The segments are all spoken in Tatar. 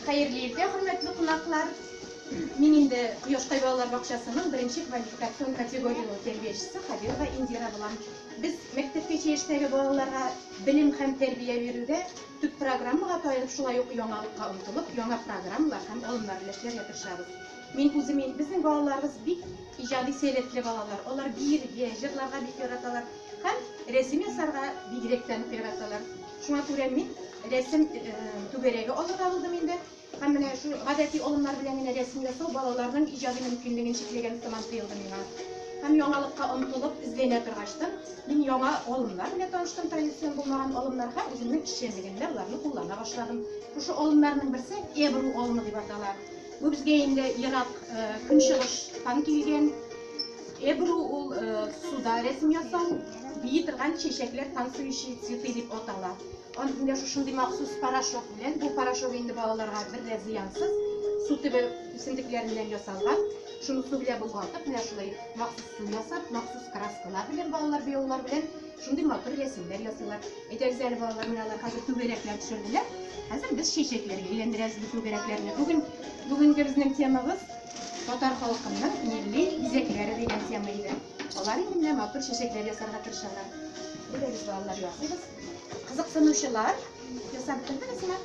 Хәерле иртә, хөрмәтле кунаклар. Мин инде Кояшкай балалар бакчасының беренче квалификацион категорияле тәрбиячесе Хабирова Индира булам. Без мәктәпкәчә яшьтәге балаларга белем һәм тәрбия бирүдә төп программага таянып, шулай ук яңалыкка омтылып, яңа программалар һәм алымнар белән эшләргә тырышабыз. Мин үзем, безнең балаларыбыз бик иҗади сәләтле балалар. Алар биергә, җырларга бик яраталар һәм рәсем ясарга бигрәк тә нык яраталар. Шуңа күрә мин рәсем түгәрәге алырга булдым инде. Һәм менә шул гадәти алымнар белән генә рәсем ясау балаларның иҗади мөмкинлеген чикләгән сыман тоелды миңа. Һәм яңалыкка омтылып, эзләнә торгачтын, мин яңа алымнар белән таныштым, традицион булмаган алымнар һәм үземнең эшчәнлегемдә боларны куллана башладым. Шушы алымнарның берсе Эбру алымы дип атала. Бу безгә инде ерак көнчыгыштан килгән. Эбру ул суда рәсем ясау, бии торган чәчәкләр, танцующие цветы дип атала. Аны менә шушындый махсус порошок белән, бу порошок инде балаларга бер дә зыянсыз, су төбе үсемлекләреннән ясалган. Шуны су белән болгатып, менә шулай махсус су ясап, махсус краскалар белән балалар буяулар белән шундый матур рәсемнәр ясыйлар. Әйдәгез әле, балалар, менә алар хәзер түгәрәкләр төшерделәр. Хәзер без чәчәкләргә әйләндерәбез бу түгәрәкләрне. Бүген бүгенге безнең темабыз татар халкының милли бизәкләре дигән тема иде. Алар инде менә матур чәчәкләр ясарга тырышалар. Әйдәгез, балалар, ясыйбыз. Кызыксынучылар ясап бетердегезме?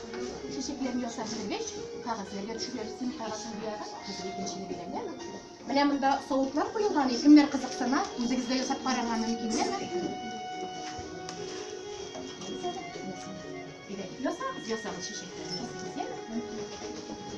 Чәчәкләрне ясап бетергәч, кәгазьләргә төшерәбез. Син кәгазьне буягыз, хәзер икенчене бирәм, яме? Менә монда савытлар куелган, кемнәр кызыксына, үзегез дә ясап карарга мөмкин, яме? Ясагыз, ясагыз чәчәкләрне, ясагыз, яме?